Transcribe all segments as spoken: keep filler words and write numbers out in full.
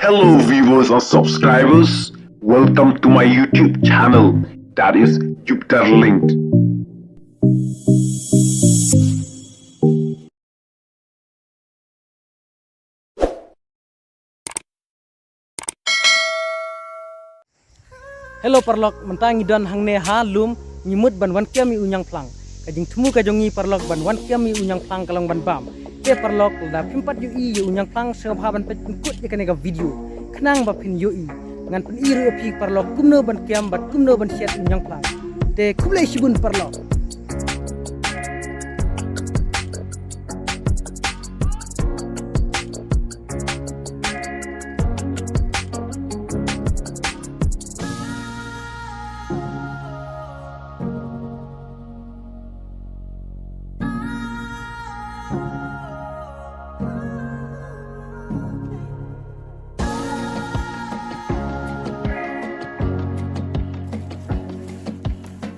Hello viewers and subscribers, welcome to my YouTube channel, that is Jupiter Linked. Hello paralok, mynta ngi don hangne ha lum, ngi mut ban wan kem ïa u ñiangphlang. Ka jingthmu ka jong ngi paralok ban wan kem ïa u ñiangphlang ka long ban bam. Te paralok, lada phim pat ïohi ïa u ñiangphlang, sngewbha ban peit pynkut ïa kane ka video khnang ba phin ïohi. Ngan pyni ruh ïa phi paralok kumno ban kem bad kumno ban siat u ñiangphlang. Te khublei shibun paralok.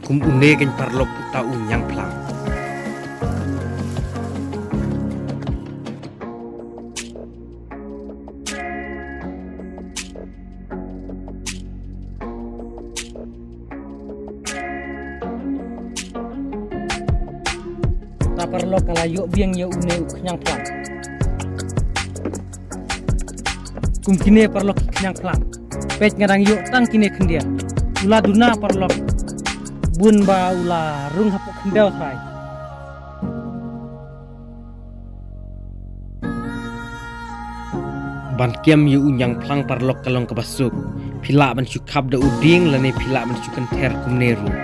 Kum une kein paralok uta u ñiangphlang. Ta paralok ka la ïoh biang ïa une u khñiang phlang. Kum kine paralok ki khñiang phlang. Peit nga dang ïoh tang kine khyndiat. U la duna paralok. Bun ba u la rung hapoh khyndew trai. Ban kem ïa u ñiang phlang paralok ka long kaba suk. Phi lah ban shu khap da u dieng lane phi lah ban shu kynther kumne ruh.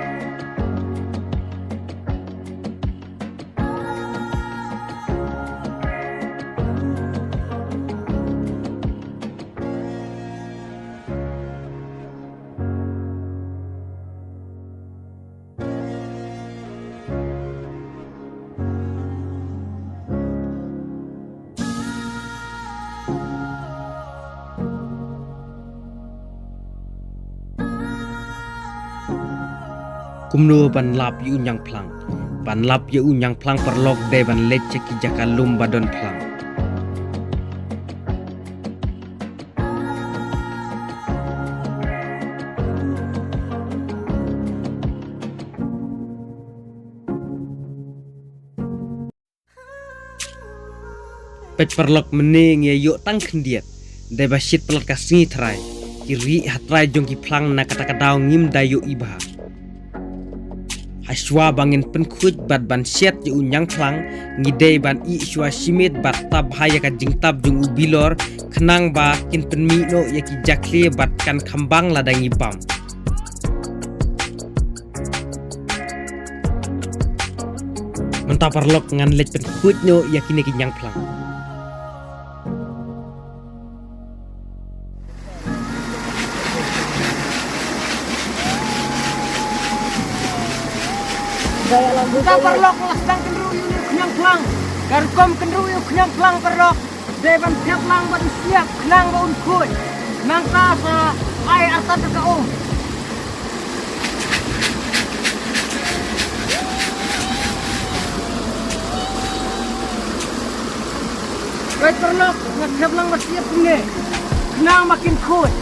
Kumno ban lap ïa u ñiang phlang? Ban lap ïa u ñiang phlang paralok dei ban leit sha ki jaka lum ba don phlang. Peit paralok, mynne ngi ïoh tang khyndiat. Dei ba shit palat ka sngi trai. Ki rieh ha trai jong ki phlang na kata ka daw ngim da ïohi bha. Hashwa ba ngin pynkhuid bad ban siat ïa u ñiang phlang, ngi dei ban ih shwa shimit bad tap bha ïa ka jingtap jong u bilor, khnang ba kin pynmih noh ïa ki jakhlia bad kan kham bang lada ngi bam. Mynta paralok ngan leit pynkhuid noh ïa kine ki ñiang phlang. Mynta paralok nga la sdang kynruh ïa une u khñiang phlang. Ka rukom kynruh ïa u khñiang phlang paralok. Dei ban thep lang bad u siap khnang ba un khuid. Nangta sa ai artat ka um. Peit paralok, nga thep lang bad siap kumne khnang ba kin khuid.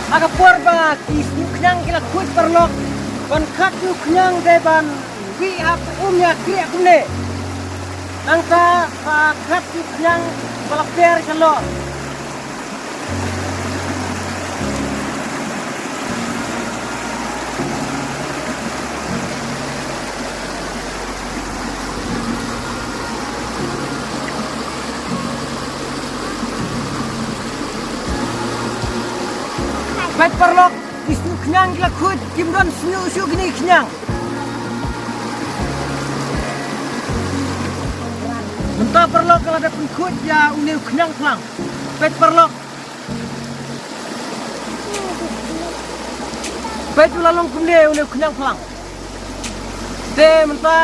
Ha ka por ba ki sniewkhñiang ki la khuid paralok, ban khat sniewkhñiang dei ban wieh ha ka um ïa kriah kumne. Nangta sa khat sniewkhñiang ba la per shalor. Peit paralok, ki sniewkhñiang ki la khuid, kim don sniew shuh kine ki khñiang. Mynta paralok ka la dep pynkhuid ïa une u khñiang phlang. Peit paralok. Peit u la long kumne une u khñiang phlang. Te mynta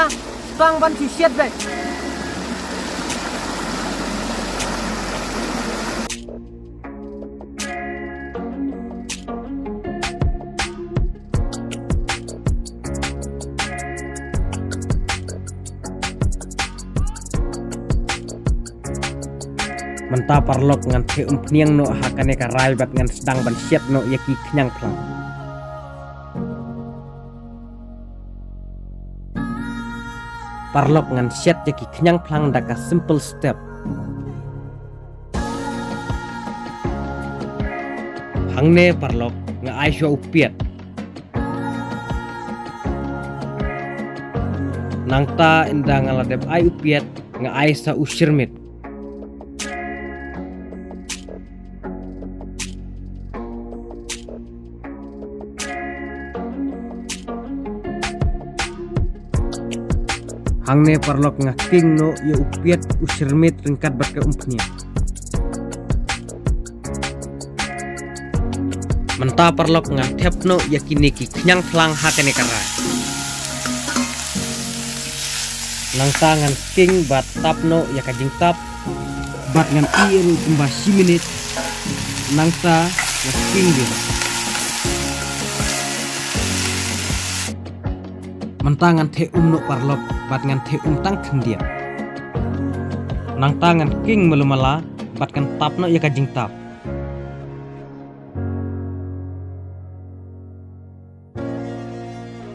sdang ban shu siat beit. Mynta paralok ngan theh umphniang noh ha kane ka rai bad ngan sdang ban siat noh ïa ki khñiang phlang. Paralok ngan siat ïa ki khñiang phlang da ka simple step. Hangne paralok nga ai shuwa u piat. Nangta ynda nga la dep ai u piat nga ai sa u shyrmit. Hangne paralok nga king noh ïa u piat u shyrmit ryngkat bad ka umphniang. Mynta paralok ngan thep noh ïa kine ki khñiang phlang ha kane ka rai. Nangta ngan king bad tap noh ïa ka jingtap. Bad ngan ïeh ruh kumba shi minit. Nangta ngan king beit. Mynta ngan theh um noh paralok bad ngan theh um tang khyndiat. Nangta ngan king malu mala bad ngan tap noh ïa ka jingtap.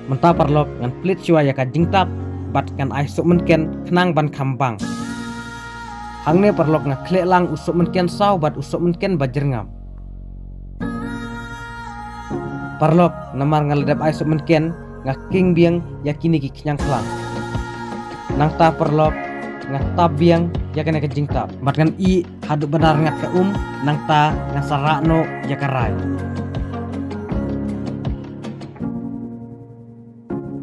Mynta paralok ngan plie shuwa ïa ka jingtap bad ngan ai sohmynken khnang ban kham bang. Hangne paralok nga khleh lang u sohmynken saw bad u sohmynken ba jyrngam. Paralok namar nga la dep ai sohmynken nga king biang ïa kine ki khñiang phlang. Nangta paralok nga tap biang ïa kane ka jingtap bad ngan ïeh haduh ba da rngat ka um, nangta ngan sa rah noh ïa ka rai.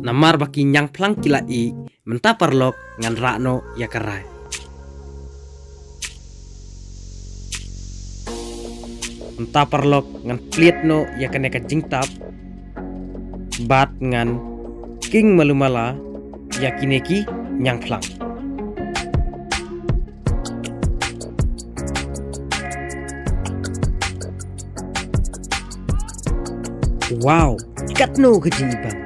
Namar ba ki ñiang phlang ki la ih, mynta paralok ngan rah noh ïa ka rai. Mynta paralok ngan plie noh ïa kane ka jingtap bad ngan king malu mala ïa kine ki ñiang phlang. Wow, katno ka jingibang.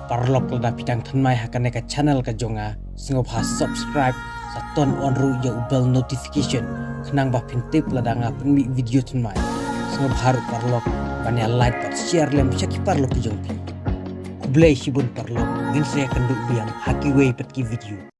Paralok, lada phi dang thymmai ha kane ka channel ka jong nga, sngewbha subscribe, sa turn on ruh ïa u bell notification, khnang ba phin tip lada nga pynmih video thymmai. Sngewbha ruh paralok ban ïa like bad share lem sha ki paralok ki jong phi. Khublei shibun paralok, ngin sa ïakynduh biang ha kiwei pat ki video.